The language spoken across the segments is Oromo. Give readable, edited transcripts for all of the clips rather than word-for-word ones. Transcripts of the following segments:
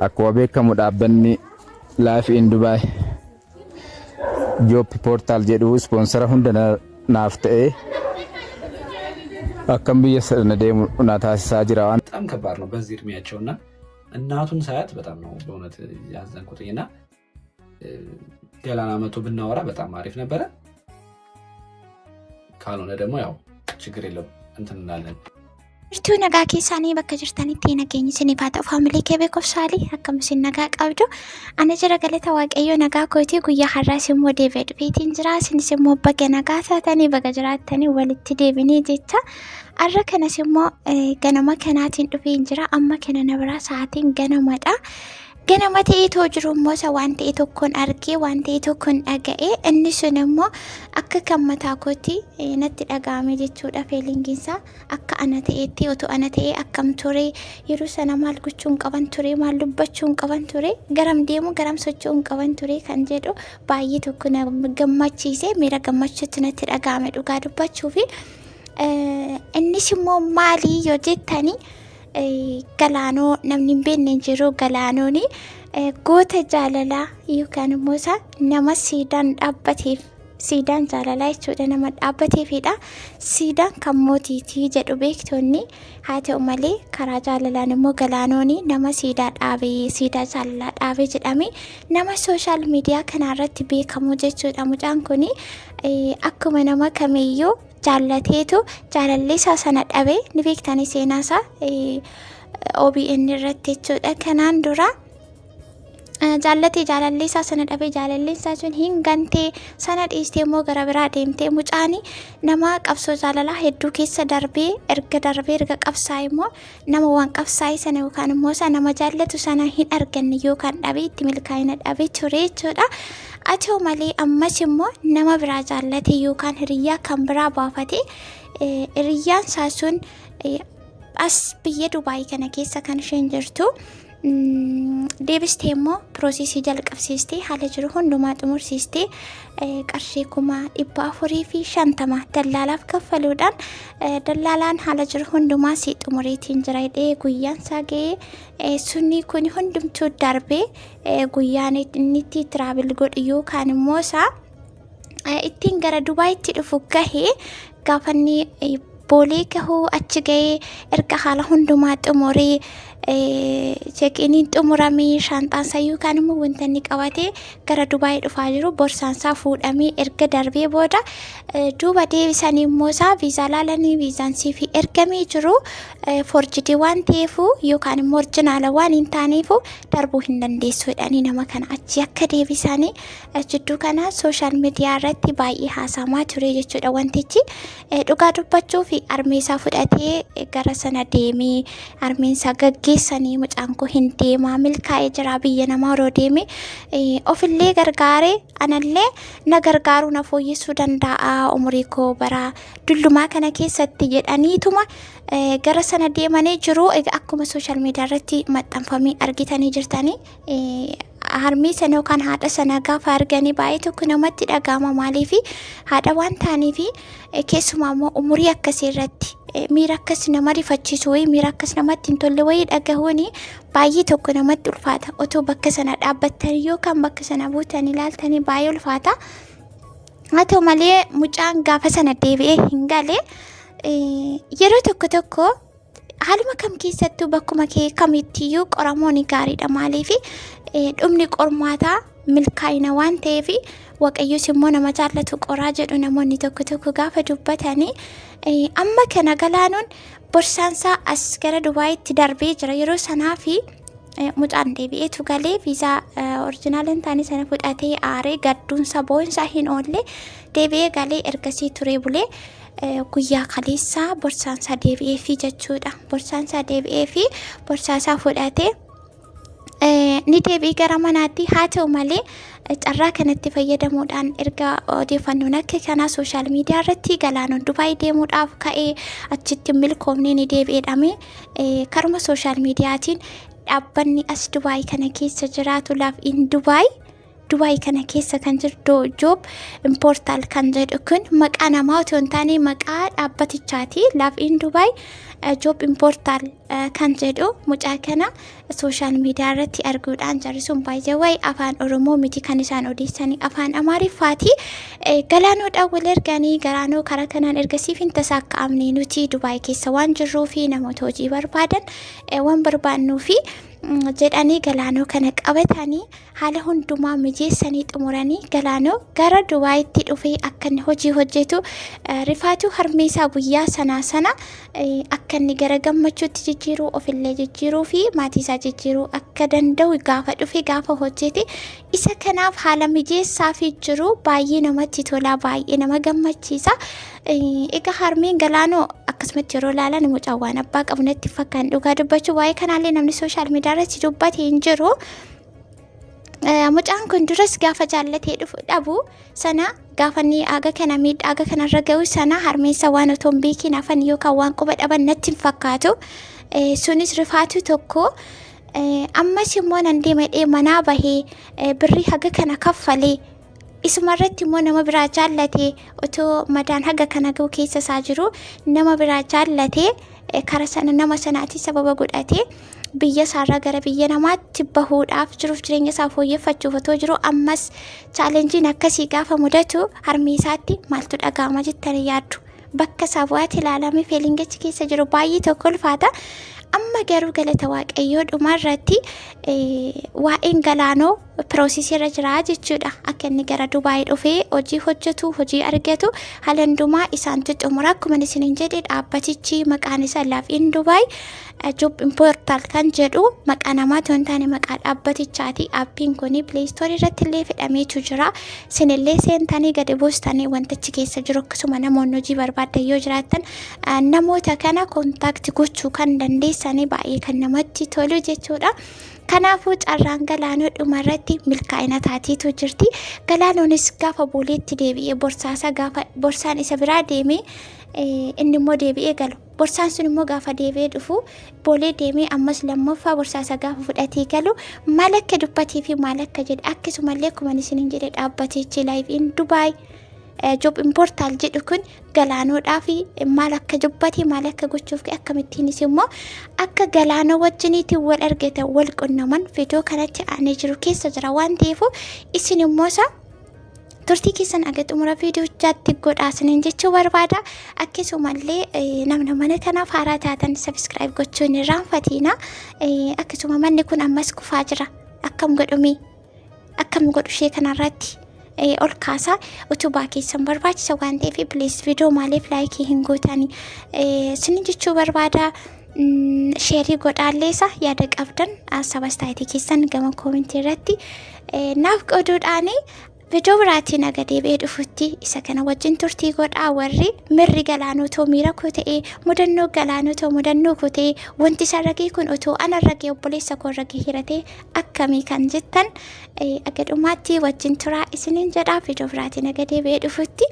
Akkuma beekamu dhaabbanni Life in Dubai Job Portal jedhu sponsor hunda naaf ta'ee akkan biyya sana deemu na taasisaa jira waan በጣም ከባድ ነው በዚህ እድሜያቸው። እና እናቱን ሳያት በጣም ነው በእውነት ያዘንኩትኝ። እና ገላና መቶ ብናወራ በጣም አሪፍ ነበረ። ካልሆነ ደግሞ ያው ችግር የለውም፣ እንትን እንላለን። Jirtuu, nagaa keessaanii? Bakka jirtanitti nageenyi isiniif haa ta'u. Family kee beekumsaalii, akkam isin, nagaa qabdu? Ana jira, galata Waaqayyoo, nagaa kootii. Guyyaa har'aas immoo deebi'ee dhufeetiin jira. Isinis immoo baga nagaa taatanii, baga jiraattanii, walitti deebinee jecha. Har'a kanas immoo ganama kanaatiin dhufeen jira. Amma kana na biraa sa'aatiin ganamadha. Ganama ta'eetoo jiru immoo isa waan ta'e tokkoon argee, waan ta'e tokkoon dhaga'ee, inni sun immoo akka kan mataa kootti natti dhaga'ame jechuudha. Feelingiinsaa akka ana ta'eetti, otoo ana ta'ee akkam ture? Yeroo sana maal gochuun qaban ture? Maal dubbachuun qaban ture? Garam deemu, garam socho'uun qaban ture kan jedhu baay'ee tokko na gammachiise. Miira gammachuutti natti dhaga'ame dhugaa dubbachuu fi innis immoo maalii yoo jettanii, Galaanoo namni hin beekne hin jiru. Galaanoon goota jaalalaa yookaan immoo isa nama siidaan dhaabbateef, siidaan jaalalaa jechuudha, nama dhaabbateefidha. Siidaan kan mootiitii jedhu beektonni. Haa ta'u malee karaa jaalalaan immoo Galaanoon nama siidaa dhaabee, siidaa jaalalaa dhaabee jedhame, nama social media kanarratti beekamu jechuudha. Mucaan kun akkuma nama kamiyyuu jaallateetu jaalallee isaa sana dhabe. Ni beektanii seenaa isaa OBN irratti jechuudha. Kanaan dura jaallatee jaalallee isaa sana dhabee, jaalalleen isaa sun hin gantee, sana dhiistee immoo gara biraa deemtee. Mucaan nama qabsoo jaalalaa hedduu keessa darbee, erga darbee, erga qabsaa'e immoo nama waan qabsaa'e sana yookaan immoo isa nama jaallatu sana hin arganne yookaan dhabee, itti milkaa'ina dhabee ture jechuudha. Haa ta'u malee ammas immoo nama biraa jaallate yookaan hiriyyaa kan biraa baafate. Hiriyyaan isaa sun as biyya Dubaayii kana keessa kan isheen jirtu. Deebistee immoo process jalqabsiistee, haala jiru hundumaa xumursiistee, qarshii 450,000 dallaalaaf kaffaluudhaan, dallaalaan haala jiru hundumaa si xumureetiin jira jedhee, guyyaan isaa ga'ee, sunni kun hundumtuu darbee, guyyaan inni itti travel godhu yookaan immoo isaa ittiin gara Dubaayitti dhufu gahee, gaafa inni Boolee gahuu, achi gahee, erga haala hundumaa xumuree, check-iniin xumuramee, shaanxaansaa yookaan immoo wanta inni qabatee gara Dubaayii dhufaa jiru borsaansaa fuudhamee erga darbee booda, duuba deebisanii immoo isaa viizaa laalanii, viizaan siif ergamee jiru forged waan ta'eefu yookaan immoo original waan hin taaneefu darbuu hin dandeessu jedhanii nama kana achi akka deebisanii jidduu kana social media irratti baay'ee haasamaa ture jechuudha wantichi. Dhugaa dubbachuu fi harmee isaa fudhatee gara sana deemee, harmeen isaa gaggeessanii, mucaan koo hin deemaa, milkaa'ee jira, biyya namaa yeroo deeme ofillee gargaaree anallee na gargaaruu, na fooyyessuu danda'a umurii koo bara dullumaa kana keessatti jedhaniituma gara sana deemanii jiru. Egaa akkuma social media irratti maxxanfamee argitanii jirtanii, harmee sana yookaan haadha sana gaafa arganii baay'ee tokko namatti dhaga'ama. Maaliif? Haadha waan ta'aniif. Keessumaa immoo umurii akkasii irratti miira akkas nama rifachiisu wayii, miira akkas namatti hin tolle wayii dhagahuun baay'ee tokko namatti ulfaata. Otoo bakka sana dhaabbattanii yookaan bakka sana buutanii ilaaltanii baay'ee ulfaata. Haa ta'u malee mucaan gaafa sana deebi'ee hin galee. Yeroo tokko tokko haaluma kam keessattuu, bakkuma kee kamittiyyuu qoramuun gaariidha. Maaliif? Dhumni qormaataa milkaa'ina waan ta'eef. Waaqayyos immoo nama jaallatu qoraa jedhu namoonni tokko tokko gaafa dubbatanii. Amma kana Galaanuun borsaansaa as gara Dubaayitti darbee jira. Yeroo sanaa fi mucaan deebi'eetu galee, viizaa original hin taane sana fudhatee, aaree, gadduunsa boo'insa hin oolle, deebi'ee galee, ergasii turee bulee guyyaa kaleessaa borsaansaa deebi'ee fi jechuudha. Borsaansaa deebi'ee fi borsaasaa fudhatee ni deebi'ee gara manaatti. Haa ta'u malee carraa kanatti fayyadamuudhaan, erga odeeffannoon akka kanaa social media irratti Galaanoon Dubaay deemuudhaaf ka'ee achitti milkoomnee ni deebi'eedhame, karuma social mediaatiin dhaabbanni as Dubaay kana keessa jiraatu Love in Dubai Dubaay kana keessa kan jiru Job Portal kan jedhu kun maqaa namaa otoo hin taane maqaa dhaabbatichaati. Life in Dubai Job Portal kan jedhu mucaa kana social media irratti arguudhaan, jarri sun baay'ee wayi afaan Oromoo miti kan isaan odeessanii, afaan Amaariffaati. Galaanoodhaan wal erganii, Galaanoo karaa kanaan ergasiif hin tasaakka'amne, nuti Dubaay keessa waan jirruu fi namoota hojii barbaadan waan barbaannuu fi jedhanii, Galaanoo kana qabatanii, haala hundumaa mijeessanii xumuranii, Galaanoo gara Dubaayitti dhufee akka inni hojii hojjetu, rifaatuu harmeesaa guyyaa sanaa sana akka inni gara gammachuutti jijjiiruu, ofillee jijjiiruu fi maatii isaa jijjiiruu akka danda'u gaafa dhufe, gaafa hojjete, isa kanaaf haala mijeessaa fi jiru baay'ee namatti tola, baay'ee nama gammachiisa. Egaa harmeen Galaanoo akkasumatti yeroo ilaalan mucaan waan abbaa qabu natti fakkaan. Dhugaa dubbachuu, waa'ee kanaallee namni social media irratti dubbate hin jiru. Mucaan kun duras gaafa jaallatee dhufu dhabu sana, gaafa inni aga kana miidhaa aga kanarra ga'u sana, harmeensa waan otoo hin beekiin hafan yookaan waan quba dhaban natti hin fakkaatu. Sunis rifaatu tokko. Ammas immoo nan deema manaa bahee birrii haga kana kaffalee, isuma irratti immoo nama biraa jaallatee, otoo madaan haga kana ga'u keessa isaa jiru nama biraa jaallatee, kara sana nama sanaati sababa godhatee biyya isaarraa gara biyya namaatti bahuudhaaf, jiruuf jireenya isaa fooyyeffachuuf otoo jiru, ammas challengeiin akkasii gaafa mudatu harmee isaatti maaltu dhaga'ama jettanii yaaddu? Bakka isaa bu'aatti ilaalame feelingichi keessa jiru baay'ee tokko ulfaata. Amma garuu galata Waaqayyoo dhumarratti waa'een Galaanoo processii irra jira jechuudha. Akka inni gara Dubaayii dhufee hojii hojjetu, hojii argatu haala hundumaa isaantu xumura. Akkuma isiniin jedhe, dhaabbatichi maqaan isaa Life in Dubai Job Portal kan jedhu maqaa namaati hin taane maqaa dhaabbatichaati. Appiin kun Play Store irratti illee fedhameetu jira. Isinillee seentanii gadi buustanii wantichi keessa jiru, akkasuma namoonni hojii barbaadan yoo jiraattan namoota kana contact gochuu kan dandeessanii, baay'ee kan namatti tolu jechuudha. Kanaafuu carraan Galaanoo dhumarratti milkaa'ina taateetu jirti. Galaanoonis gaafa booleetti deebi'ee borsaasaa, gaafa borsaan isa biraa deemee inni immoo deebi'ee galu. Borsaan sun immoo gaafa deebi'ee dhufu, boolee deemee ammas lammaffaa borsaasaa gaafa fudhatee galu, maal akka dubbatee fi maal akka jedhe, akkasumallee akkuma isiniin jedhe dhaabbatichi Life in Dubai Job Portal jedhu kun Galaanoodhaa fi maal akka dubbate, maal akka gochuuf, akkamittiinis immoo akka Galaanoo wajjiniitiin wal argatan, wal qunnaman viidiyoo kanatti aanee jiru keessa jira waan ta'eef, isin immoo isa turtii keessan aga xumura viidiyochaatti godhaa isiniin jechuu barbaada. Akkasumallee namni mana kanaaf haaraa taatan subscribe gochuun irraanfatiina. Akkasuma manni kun ammas kufaa jira. Akkam godhumee? Akkam godhu ishee kanarratti? Ol kaasaa utubaa keessan barbaachisa waan ta'eef, please, viidiyoo maaliif like hin gootani isinin jechuu barbaada. Share godhaalleessa, yaada qabdan sabastaayitii keessan gama commentii irratti naaf qooduudhaani, viidiyoo biraatiin aga deebi'ee dhufutti isa kana wajjin turtii godhaa. Warri mirri Galaanoo otoo miira koo ta'ee, mudannoo Galaanoo otoo mudannoo koo ta'ee, wanti isa ragee kun otoo ana ragee, obboleessa koo ragee hiratee akkamii kan jettan, aga dhumaatti wajjin turaa isiniin jedhaa. Viidiyoo biraatiin aga deebi'ee dhufutti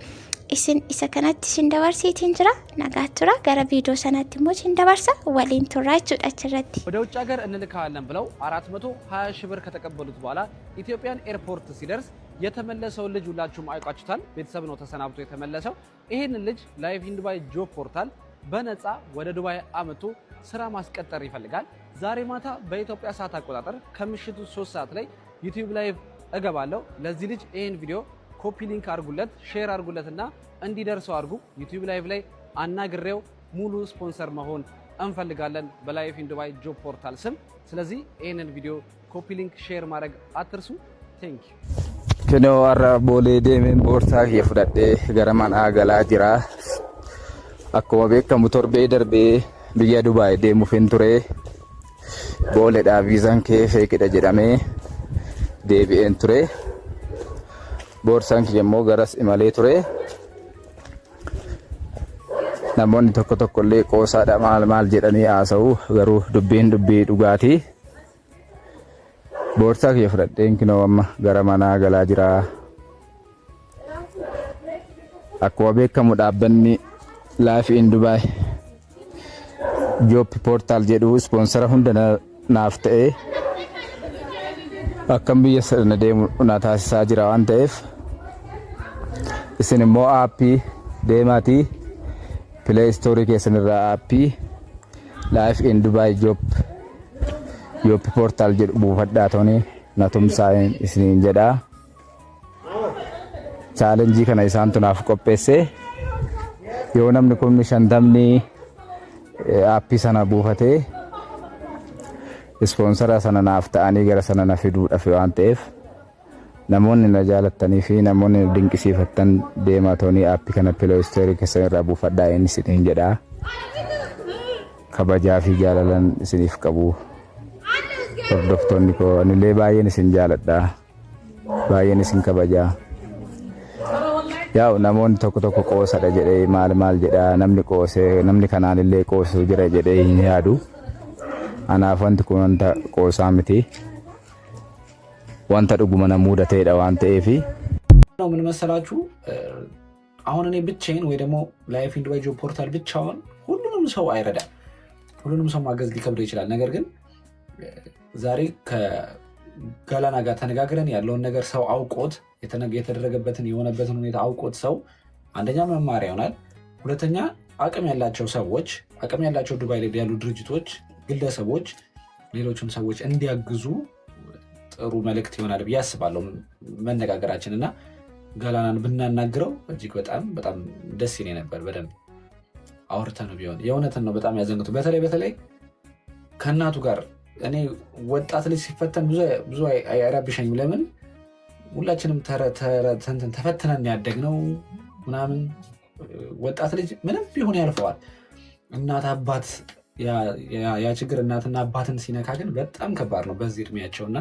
isin isa kanatti isin dabarsiitiin jira. Nagaa tura. Gara viidiyoo sanatti immoo isin dabarsa, waliin turraa jechuudha achirratti. ወደ ውጭ ሀገር እንልካለን ብለው 420 ሺህ ብር ከተቀበሉት በኋላ ኢትዮጵያን ኤርፖርት ሲደርስ የተመለሰውን ልጅ ሁላችሁም አይቃችሁታል። ቤተሰብ ነው ተሰናብቶ የተመለሰው። ይህንን ልጅ Life in Dubai Job Portal በነፃ ወደ ዱባይ አምጥቶ ስራ ማስቀጠር ይፈልጋል። ዛሬ ማታ በኢትዮጵያ ሰዓት አቆጣጠር ከምሽቱ 3 ሰዓት ላይ YouTube live እገባለሁ። ለዚህ ልጅ ይህን ቪዲዮ copy link አድርጉለት፣ share አድርጉለትና እንዲደርሰው አድርጉ። YouTube live ላይ አናግሬው ሙሉ ስፖንሰር መሆን እንፈልጋለን በ Life in Dubai Job Portal ስም። ስለዚህ ይህንን ቪዲዮ copy link፣ share ማድረግ አትርሱ። Thank you. Kinoo har'a Boolee deemeen boorsaa kiyya fudhadhee gara manaa galaa jira. Akkuma beekamu torbee darbee biyya Dubaay deemuuf hin ture. Booleedhaa viizaan kee fakedha jedhamee deebi'een ture. Boorsaan kiyya immoo garas imalee ture. Namoonni tokko tokko illee qoosaadha maal maal jedhanii haasa'u, garuu dubbiin dubbii dhugaatii. Boorsaa kiyya fudhadheen kinoo amma gara manaa galaa jira. Akkuma beekamu dhaabbanni Life in Dubai Job Portal jedhu sponsora hunda naaf ta'e. Akkan biyya sana deemu na taasisaa jira waan ta'eef, isin immoo app deemaatii Play Store keessan irraa app Life in Dubai Job Portal jedhu buufadhaa, tooni na tumsaa isiniin jedhaa. Challenge kana isaantu naaf qopheesse. Yoo namni 50,000 app sana buufatee, sponsor sana naaf ta'anii gara sana na fiduudhaaf waan ta'eef, namoonni na jaalattanii fi namoonni na dinqisiifattan deemaa toonii app kana Play Store keessan irraa buufadhaa inni isiniin jedhaa. Kabajaa fi jaalalan isiniif qabu. Hordoftoonni koo, anillee baay'een isin jaaladha. Baay'een isin kabajaa. Yaa'u, namoonni tokko tokko qoosadha jedhee maal maal jedha, namni qoosee namni kanaan illee qoosuu jira jedhee hin yaadu. Anaaf wanti kun wanta qoosaa miti. Wanta dhuguma na mudateedha waan ta'eefi. ነው ምን መሰላችሁ፣ አሁን እኔ ብቻዬን ወይ ደግሞ Life in Dubai Job Portal ብቻውን ሁሉንም ሰው አይረዳም። ሁሉንም ሰው ማገዝ ሊከብደው ይችላል። ነገር ግን ዛሬ ከገላና ጋር ተነጋግረን ያለውን ነገር ሰው አውቆት፣ የተደረገበትን የሆነበትን ሁኔታ አውቆት ሰው አንደኛ መማሪያ ይሆናል። ሁለተኛ አቅም ያላቸው ሰዎች፣ አቅም ያላቸው ዱባይ ላይ ያሉ ድርጅቶች፣ ግለሰቦች ሌሎችን ሰዎች እንዲያግዙ ጥሩ መልእክት ይሆናል ብዬ አስባለሁ። መነጋገራችን እና ገላናን ብናናግረው እጅግ በጣም በጣም ደስ ይለኝ ነበር። በደንብ አውርተን ቢሆን። የእውነትን ነው በጣም ያዘንኩት። በተለይ በተለይ ከእናቱ ጋር። እኔ ወጣት ልጅ ሲፈተን ብዙ አይረብሸኝም። ለምን ሁላችንም ተፈትነን ያደግነው ምናምን፣ ወጣት ልጅ ምንም ቢሆን ያልፈዋል። እናት አባት፣ ያ ችግር እናትና አባትን ሲነካ ግን በጣም ከባድ ነው በዚህ እድሜያቸው። እና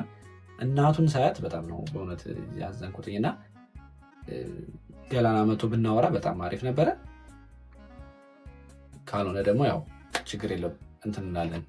እናቱን ሳያት በጣም ነው በእውነት ያዘንኩትኝ። እና ገላና መቶ ብናወራ በጣም አሪፍ ነበረ። ካልሆነ ደግሞ ያው ችግር የለም፣ እንትን እንላለን።